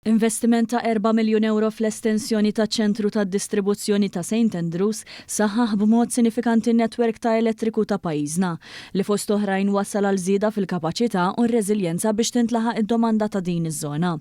Investiment ta' 4 miljun ewro fl-estensjoni taċ-ċentru tad-distribuzzjoni ta' St Andrews saħħaħ b'mod sinifikanti n-netwerk ta' elettriku ta' pajjiżna, li fost oħrajn wassal għal żieda fil-kapaċità u r-reżiljenza biex tintlaħaq id-domanda ta' din iż-żona.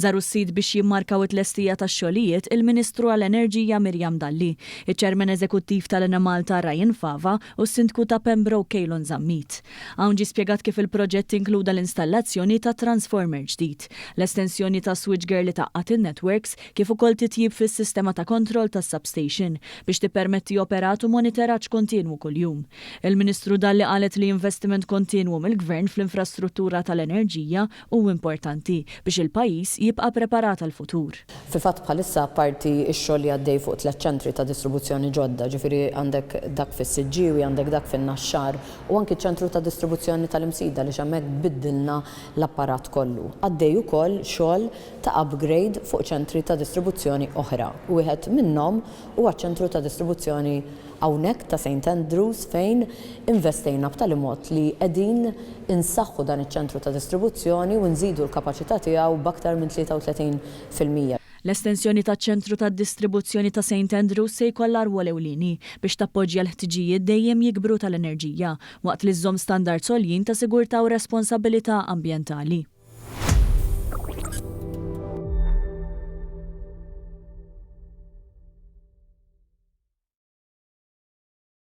Żaru s-sit biex jimmarkaw it-tlestija tax-xogħlijiet il-Ministru għall-Enerġija Miriam Dalli, iċ-Chairman Eżekuttiv tal-Enemalta Ryan Fava u s-Sindku ta' Pembroke Kaylon Zammit. Hawn ġie spjegat kif il-proġett inkluda l-installazzjoni ta' transformer ġdid, l-estensjoni ta' switchgear li tgħaqqad in-networks kif ukoll titjib fis-sistema ta' kontroll tas-substation biex tippermetti operat u moniteraġġ kontinwu kuljum. Il-Ministru Dalli qalet li investiment kontinwu mill-Gvern fl-infrastruttura tal-enerġija hu importanti biex il-pajjiż jibqa' preparat għall-futur. Fil-fatt bħalissa apparti x-xogħol li għaddej fuq tlett ċentri ta' distribuzzjoni ġodda, ġifieri għandek dak fis-Siġġiewi, għandek dak fin-Naxxar u anki ċ-ċentru ta' distribuzzjoni tal-Imsida għaliex hemmhekk biddilna l-apparat kollu. Għaddej ukoll xogħol ta' upgrade fuq ċentri ta' distribuzzjoni oħra. Wieħed minnhom huwa ċ-ċentru ta' distribuzzjoni hawnhekk ta' Saint Andrews fejn investejna b'tali mod li qegħdin insaħħu dan iċ-ċentru ta' distribuzzjoni u nżidu l-kapaċità tiegħu b'aktar minn 33%. L-estensjoni taċ-ċentru tad-distribuzzjoni ta' Saint Andrews se jkollha rwol ewlieni biex tappoġġja l-ħtiġijiet dejjem jikbru tal-enerġija, waqt li żżomm standards għoljin ta' sigurtà u responsabilità ambjentali.